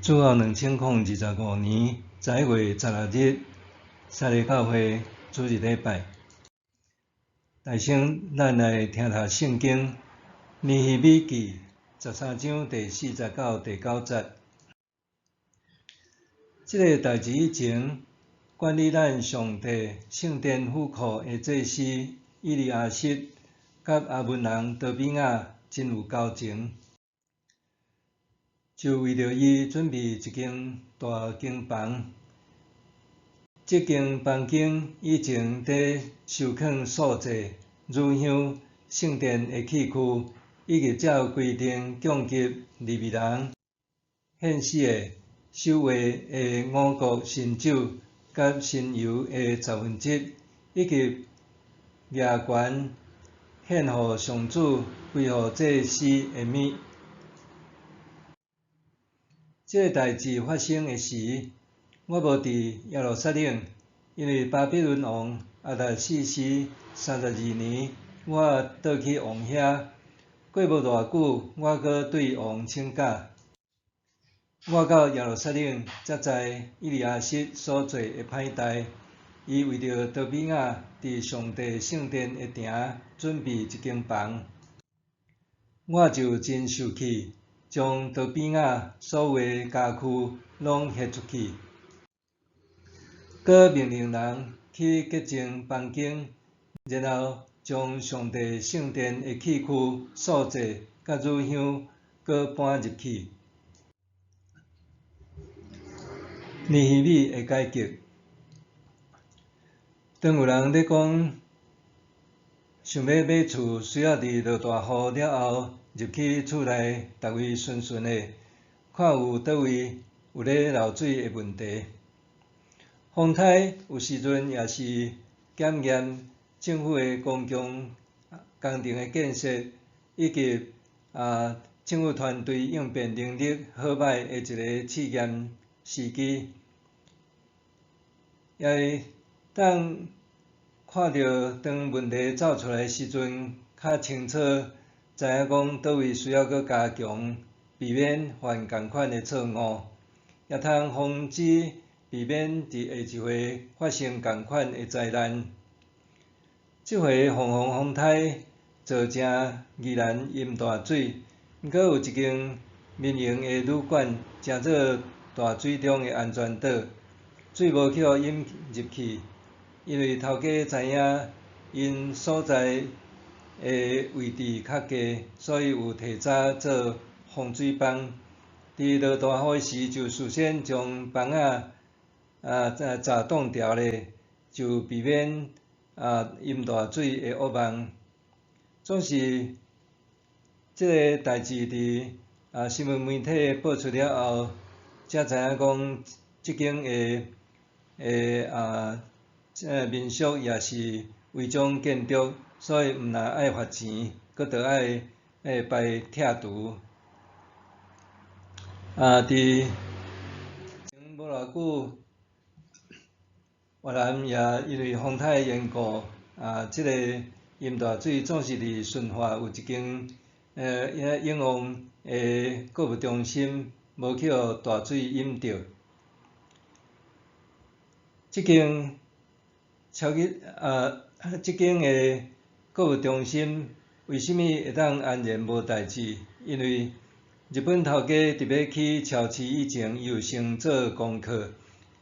主後2025年11月16日，撒勒教會主日禮拜。大先，咱來聽讀聖經《尼希米記》13章第4節到第9節。這个代誌以前，管理咱上帝聖殿府庫的祭司以利亞實，佮亞捫人多比亞真有交情。就為著伊準備一間大間房，這間房間以前佇收囥素祭、乳香、聖殿的器具，以及照規定供給利未人獻死的守衛的五穀新酒佮新油的十分之一，以及額權獻予上主歸予祭司的物。這个代誌發生的時，我無佇耶路撒冷，因為巴比倫王亞達薛西32年，我倒去王遐。過無偌久，我閣對王請假。我到耶路撒冷，才知以利亞實所做的歹代。伊為著多比亞佇上帝聖殿的埕準備一間房，我就真受氣，將多比亞所有的家具攏彼出去，閣命令人去潔淨房間，然後將上帝聖殿的器具、素祭佮乳香閣搬入去。尼希米的改革。當有人咧講想欲買厝，需要佇落大雨了後入去厝內，逐位順順的，看有佗位有咧漏水的問題。風颱有時陣也是檢驗政府的公共工程的建設，以及政府團隊應變能力好䆀的一个試驗時機。也會當看著當問題走出來時陣，較清楚知影講佗位需要閣加強，避免犯仝款的錯誤，也通防止避免佇下一回發生仝款的災難。這回鳳凰風颱造成宜蘭淹大水，毋過有一間民營的旅館成做大水中的安全島，水無去予淹入去，因為頭家知影𪜶所在的位置較低，所以有提早做防水枋。佇落大雨時，就事先將枋仔閘擋牢咧，就避免淹大水的噩夢。總是這个代誌佇新聞媒體報出了後，才知影講這間的民宿也是違章建築，所以毋但愛罰錢，閣著愛排拆除。佇前無偌久，越南也因為風颱的緣故，這个淹大水總是佇順化有一間永旺的購物中心無去予大水淹著。這間超級這間的購物中心為啥物會當安然無代誌？因為日本頭家佇欲起超市以前，伊有先做功課，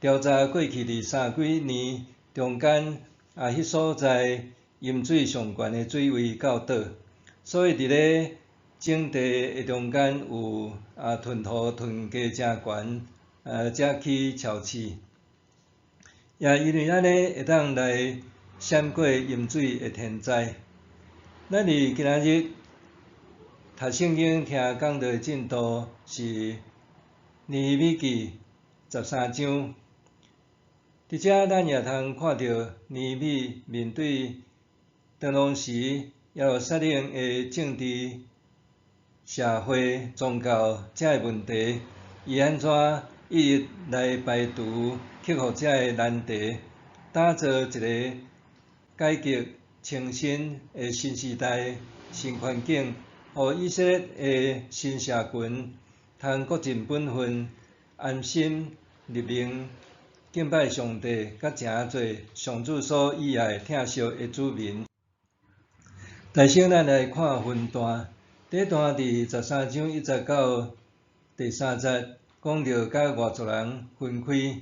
調查過去佇三幾年中間彼所在淹水上懸的水位到佗，所以佇咧整地的中間有囤土囤加誠懸，才起超市。也因為按呢，會當來閃過淹水的天災。咱佇今仔日讀聖經聽講道的進度是尼希米記13章。佇遮咱也通看著尼希米面對當時耶路撒冷的政治、社會、宗教遮个問題，伊按怎一一來排除、克服遮个難題，打造一个改革清新的新時代、新環境，予以色列的新社群通恪盡本分，安心立命敬拜上帝，佮成做上主所喜愛疼惜的子民。首先，咱來看分段。第一段佇13章1節到第3節，講著佮外族人分開。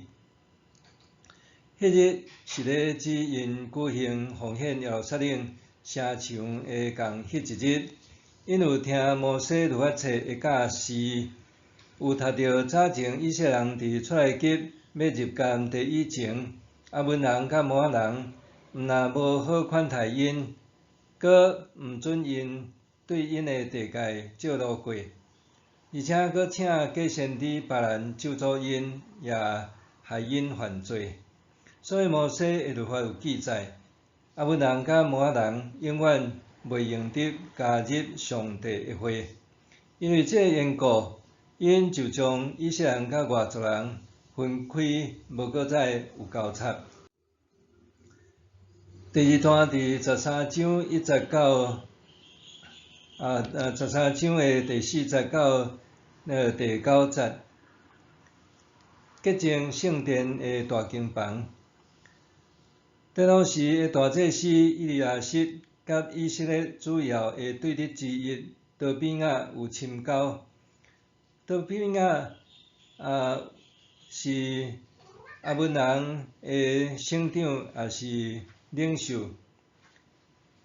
彼日是咧指𪜶舉行奉獻耶路撒冷城牆的仝彼一日，𪜶有聽摩西律法冊的教示，有讀著早前以色列人佇出埃及欲入迦南地以前，亞捫人佮摩押人毋但無好款待𪜶，閣毋准𪜶對𪜶的地界借路過，而且閣請假先知巴蘭咒詛𪜶，也害𪜶犯罪。所以摩西的律法有記載，亞捫人佮摩押人永遠袂用得加入上帝的會，因為這个緣故，𪜶就將以色列人佮外族人分開，無閣再有交插。第二段佇十三章一節到13章的第四節到那个第九節，潔淨聖殿的大經房。當時的大祭司以利亞實佮以色列主要的對敵之一多比亞有深交。多比亞是亞捫人的省長，也是領袖。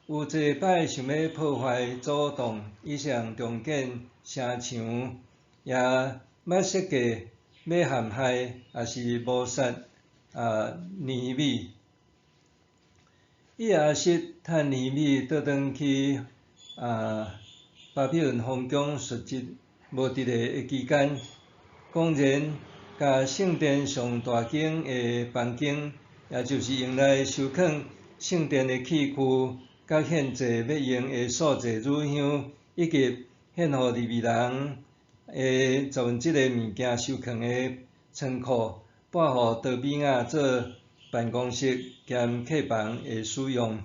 有濟擺想欲破壞阻擋以色列人重建城牆，也捌設計欲陷害，抑是謀殺尼希米。以利亞實趁尼希米倒轉去巴比倫皇宮述職無佇咧的期間，公然共聖殿上大間的房間，也就是用來收囥聖殿的器具，佮獻祭欲用的素祭乳香，以及獻予利未人的十分之一的物件收囥的倉庫，撥予多比亞做辦公室兼客房的使用。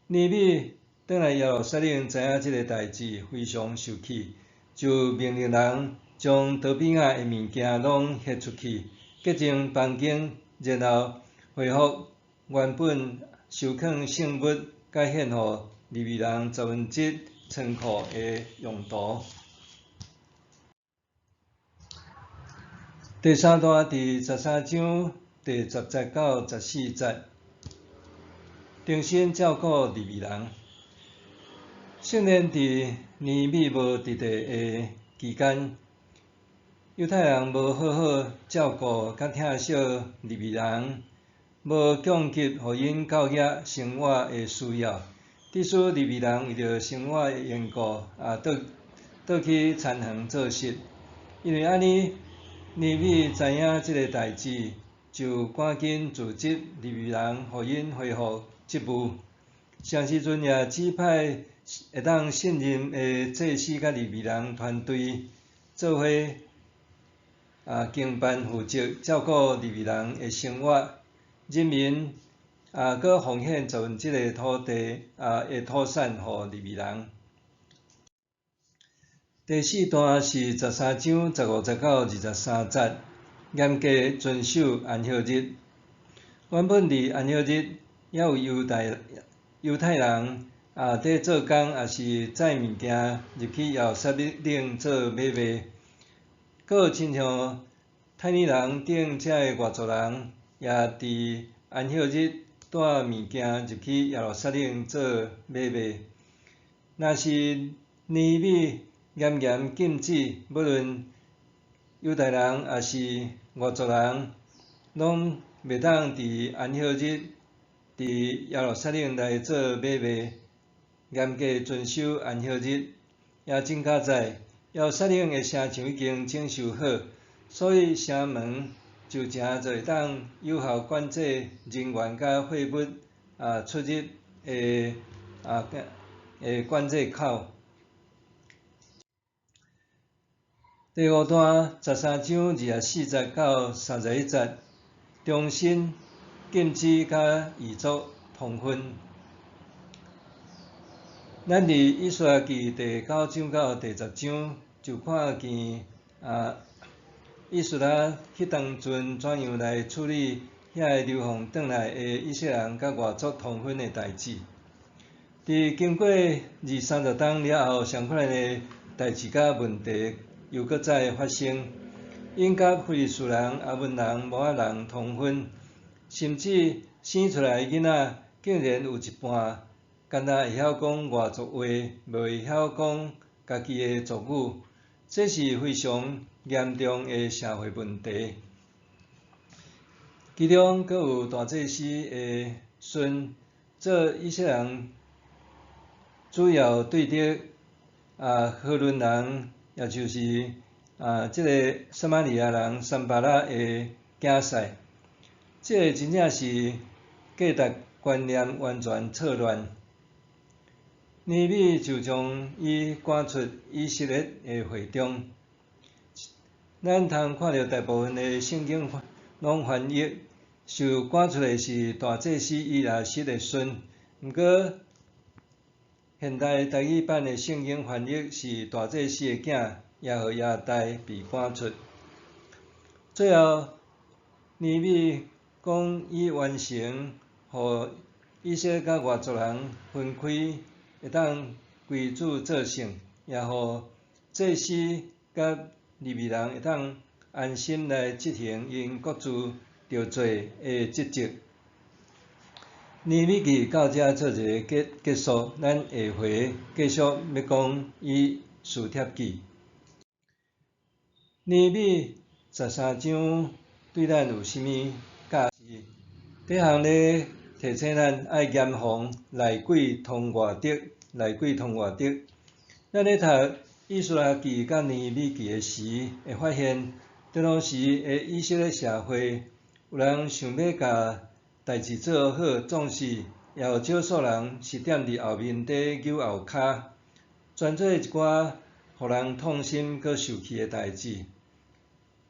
尼希米轉來耶路撒冷，知影這个代誌，非常受氣，就命令人將多比亞的物件攏翕出去，潔淨房間，然後恢復原本收囥聖物佮獻予利未人十分之一倉庫的用途。第三段佇十三章第十節到十四節，重新照顧利未人。聖殿佇尼希米無佇地的期間，猶太人無好好照顧佮疼惜利未人，無供給予𪜶教業生活的需要，致使利未人為著生活的緣故，倒倒去田園做穡。因為按呢，尼希米知影這个代誌，就趕緊組織利未人，予𪜶恢復職務。同時陣也指派會當信任的祭司佮利未人團隊，做伙經辦負責照顧利未人的生活，人民閣奉獻十分之一的土地的土產予利未人。第四段是十三章十五節到23節，嚴格遵守安息日。原本佇安息日，猶有猶太人佇做工，抑是載物件入去耶路撒冷做買賣。閣有親像太尼人等遮个外族人，也佇安息日帶物件入去耶路撒冷做買賣。若是尼希米嚴嚴禁止，無論猶太人抑是外族人，攏袂當佇安息日佇耶路撒冷來做買賣，嚴格遵守安息日。也真佳哉，耶路撒冷的城牆已經整修好，所以城門就成做會當有效管制人員佮貨物出入的管制口。第五段十三章24節到31節，重新禁止佮異族通婚。咱佇以斯拉記第九章到第十章就看見以斯拉彼當陣怎樣來處理遐个流放轉來的以色列人佮外族通婚的代誌。佇經過二三十冬了後，相款的代誌佮問題又閣再發生，𪜶佮非利士人、亞捫人、摩押人通婚，甚至生出來的囡仔竟然有一半干焦會曉講外族話，無會曉講家己的族語，這是非常嚴重的社會問題。其中閣有大祭司的孫做以色列人主要對敵何崙人，也就是這个撒瑪利亞人參巴拉的囝婿，這个真正是價值觀念完全錯亂。尼米就將伊趕出以色列的會中。咱通看著大部分的聖經攏翻譯，受趕出的是大祭司以利亞實的孫，毋過現代台語版的聖經翻譯是大祭司的囝耶何耶大被趕出。最後，尼米講已完成，予以色列佮外族人分開，會當歸主做聖，也予祭司佮利未人會當安心來執行𪜶各自著做的職責。尼米記到遮做一个結束，咱下回繼續欲講以斯帖記。尼米十三章對咱有啥物教示？第一項咧提醒咱愛嚴防內鬼通外敵，內鬼通外敵。咱咧讀以斯拉記佮尼米記的時，會發現，當時的以色列社會，有人想欲共代誌做好，總是也有少數人是踮佇後面咧扭後跤，專做一寡予人痛心閣受氣的代誌。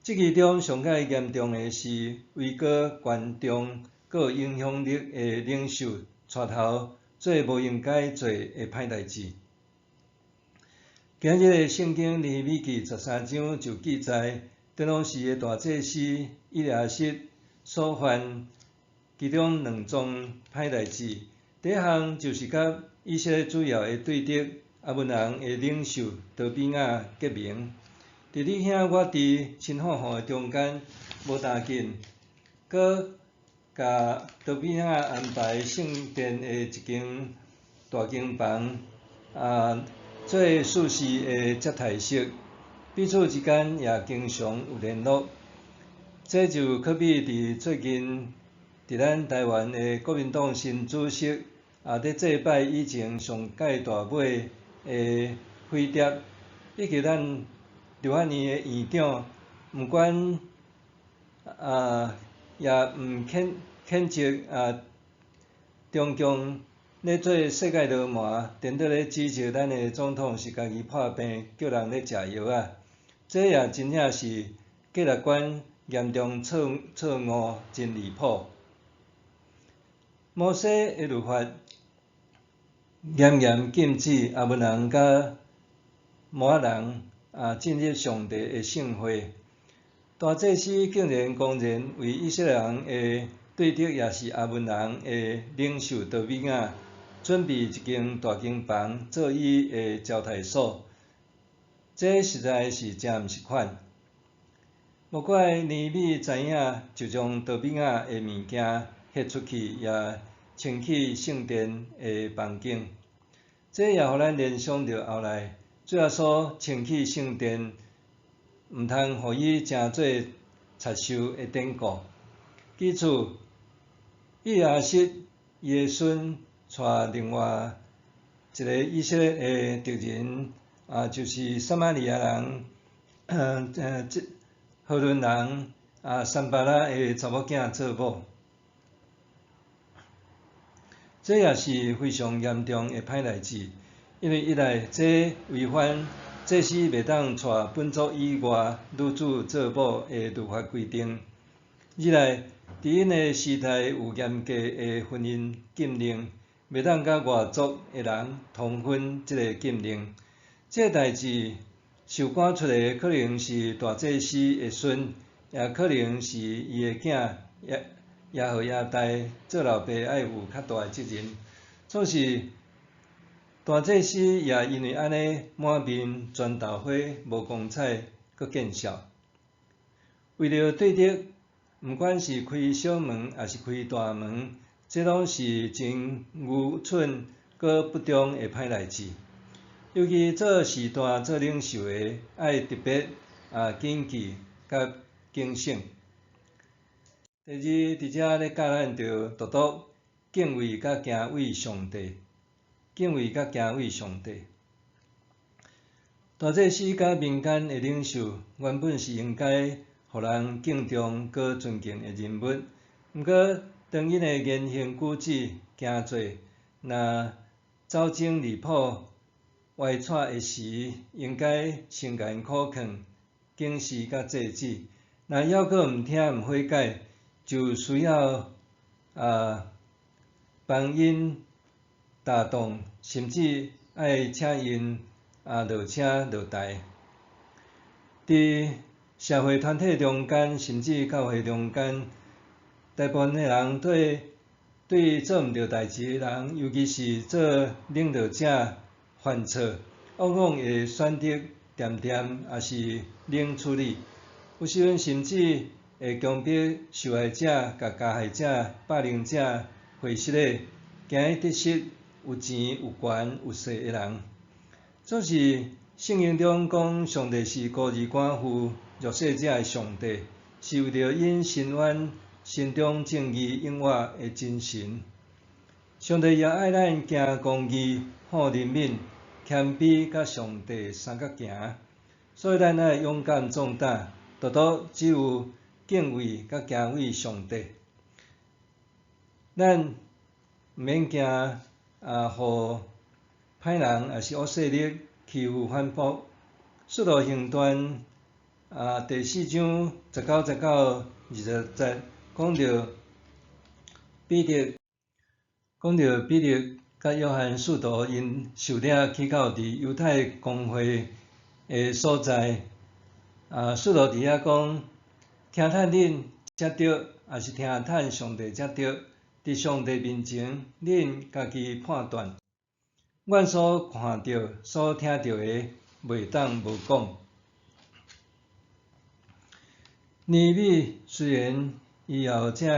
這其中上蓋嚴重的是位高權重、閣有影響力的領袖帶頭做無應該做的歹代誌。今日的聖經尼米記十三章就記載，當時的大祭司以利亞實所犯其中兩樁歹代誌。第一項就是佮以色列主要的對敵亞捫人的領袖多比亞結盟。佇你兄我弟親厚厚的中間無打緊，閣共多比亞安排聖殿的一間大間房，做事事的接待室，彼此之間也經常有聯絡。這就可比佇最近佇咱台灣的國民黨新主席佇祭拜以前上屆大尾的飛碟，以及咱立法院的院長，毋管也毋譴責中共咧做世界流氓，顛倒咧指責咱的總統是家己破病，叫人咧食藥仔，這也真正是價值觀嚴重錯誤，真離譜。摩西的律法嚴嚴禁止亞捫人佮摩押人進入上帝的聖會。大祭司竟然公然為以色列人的對敵，也是亞捫人的領袖多比亞，準備一間大間房做伊的招待所，這實在是誠毋是款。無怪尼米知影，就將多比亞的物件彼出去，也清去聖殿的房間。這也予咱聯想著後來主耶穌清去聖殿，毋通予伊成做賊收的典故。其次，以利亞實伊的孫帶另外一个以色列的敵人，就是撒瑪利亞人，這何崙人參巴拉的查某囝做某。這也是非常嚴重的歹代誌，因為一來這違反祭司袂當娶本族以外女子做某的律法規定；二來，佇𪜶的時代有嚴格的婚姻禁令，袂當佮外族的人通婚這个禁令。這个代誌受趕出的可能是大祭司的孫，也可能是伊的囝耶耶何耶大做老爸愛有較大的責任。總是大祭司也因為按呢滿面磚豆花，無光彩，閣見笑。為著對敵，毋管是開小門抑是開大門，這攏是真愚蠢閣不忠的歹代誌。尤其做序大、做領袖的，愛特別謹記佮警醒。第二，佇遮咧教咱著獨獨敬畏佮敬畏上帝，敬畏佮敬畏上帝。大祭司佮民間的領袖，原本是應該予人敬重閣尊敬的人物，毋過當𪜶的言行舉止、行做，若走精離譜、歪蹠的時，應該先共𪜶苦勸、警示佮制止。若猶閣毋聽毋悔改，就需要幫𪜶打動，甚至愛請𪜶落車落台。佇社會團體中間，甚至教會中間，大部分的人對做毋著代誌的人，尤其是做領導者犯錯，往往會選擇恬恬，抑是冷處理。有時陣甚至會強迫受害者共加害者、霸凌者會失禮，驚伊得失有錢有權有勢的人。總是聖經中講，上帝是孤兒寡婦、弱勢者的上帝，是為著𪜶伸冤心中正義永活的真神。上帝也愛咱行公義、好憐憫、謙卑，佮上帝相佮行。所以咱愛勇敢壯膽，獨獨只有敬畏佮敬畏上帝。咱毋免驚予歹人抑是惡勢力欺負反駁。使徒行傳第四章19節到20節講著彼得佮約翰使徒𪜶受領去到佇猶太公會的所在，使徒佇遐講，聽趁恁才著，抑是聽趁上帝才著？佇上帝面前，恁家己判斷。阮所看著、所聽著的，袂當無講。尼米雖然伊也有這个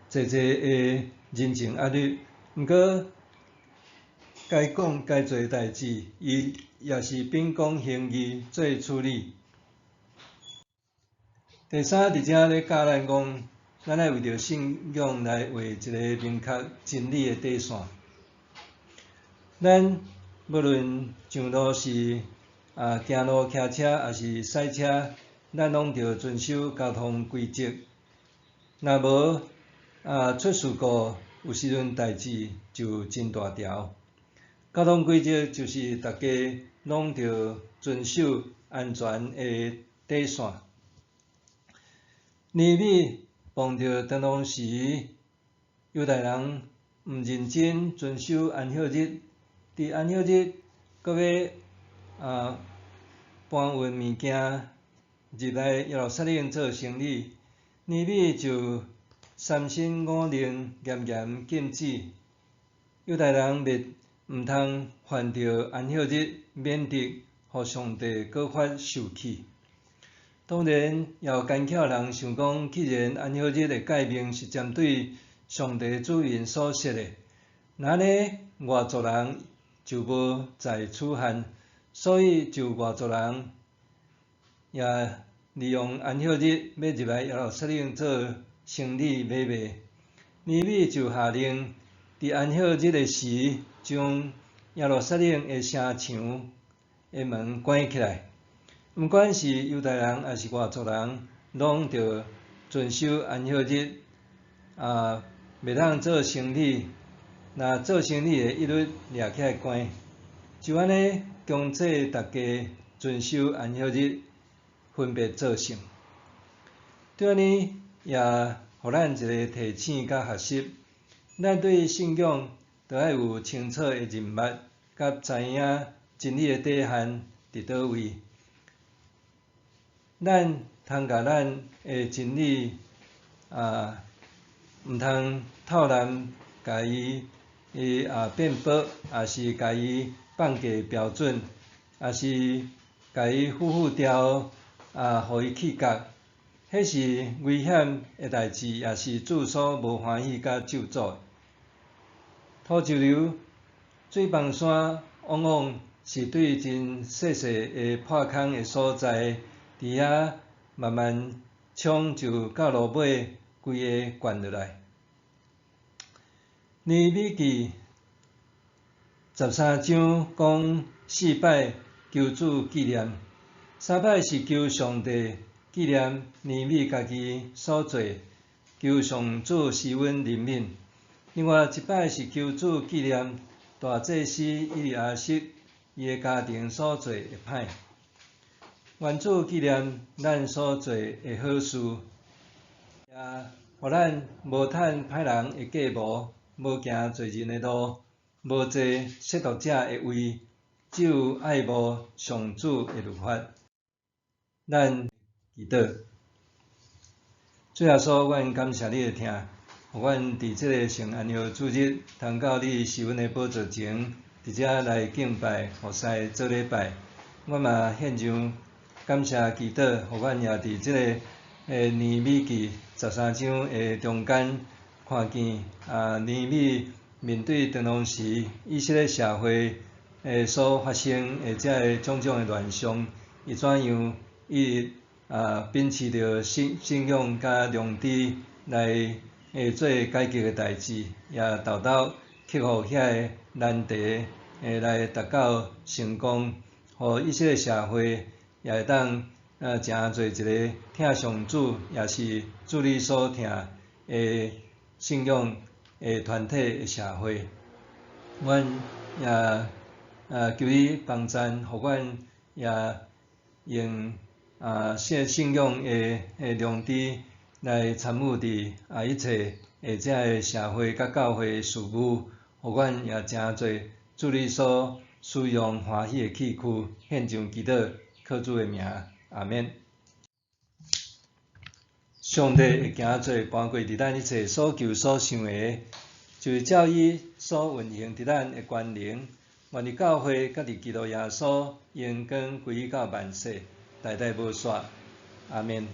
濟濟的人情壓力，毋過該講該做的代誌，伊也是秉公行義做處理。第三，佇遮咧教咱講，咱愛為著信仰來畫一个明確真理的底線。咱無論上路是行路、騎車，抑是駛車，咱攏著遵守交通規則。若無出事故，有時陣代誌就真大條。交通規則就是逐家攏著遵守安全的底線。尼米碰著當時猶太人毋認真遵守安息日，佇安息日閣欲搬運物件入來耶路撒冷做生意，尼米就三申五令嚴嚴禁止猶太人袂毋通犯著安息日，免得予上帝閣發受氣。當然，也有奸巧人想講，既然安息日的誡命是針對上帝子民所設的，若按呢外族人就無在此限，所以就外族人也利用安息日欲入來耶路撒冷做生意買賣。尼米就下令，佇安息日的時，將耶路撒冷的城牆的門關起來。毋管是猶太人抑是外族人，攏著遵守安息日，袂當做生意。若做生意的，一律掠起來關。就按呢強制逐家遵守安息日，分別做聖。對按呢，也予咱一个提醒佮學習，咱對信仰著愛有清楚的認捌，佮知影真理的底限佇佗位？咱通共咱的真理啊，毋通透濫共伊伊啊變薄，抑是共伊放低標準，抑是共伊副副調啊，予伊去角，彼是危險的代誌，也是主所無歡喜佮咒詛的。土石流、水崩山往往是對真細細的破空的所在，佇遐慢慢沖就到落尾規个灌落來。尼希米記13章講四擺求主紀念，三擺是求上帝紀念尼希米家己所做，求上主施阮憐憫。另外一擺是求主紀念大祭司以利亞實伊的家庭所做的歹。願主紀念咱所做的好事，也予咱無趁歹人的計謀，無行罪人的路，無坐褻瀆者的位，只有愛慕上主的律法。咱祈禱，主耶穌，阮感謝你的疼，予阮佇這个聖安息主日，通到你施恩的寶座前，佇遮來敬拜、服侍、做禮拜。我嘛獻上感謝祈禱，予阮也佇這个尼希米記13章的中間，看見啊尼希米面對當當時以色列社會所發生的這个種種的亂象，伊怎樣伊啊秉持著信信仰佮良知來做改革的代誌，也沓鬥克服遐个難題，來達到成功，予以色列社會也會當成做一个疼上主，也是主你所疼的信仰的團體的社會。阮也求你幫贊，予阮也用信信仰的良知來參與佇一切的這个社會佮教會的事務，予阮也成做主你所使用歡喜的器具，獻上祈禱，靠主的名，阿免。上帝會行做搬過佇咱一切所求所想的，就是照伊所運行佇咱的權能。願佇教會佮佇基督耶穌，榮光歸於到萬世，代代無煞。阿免。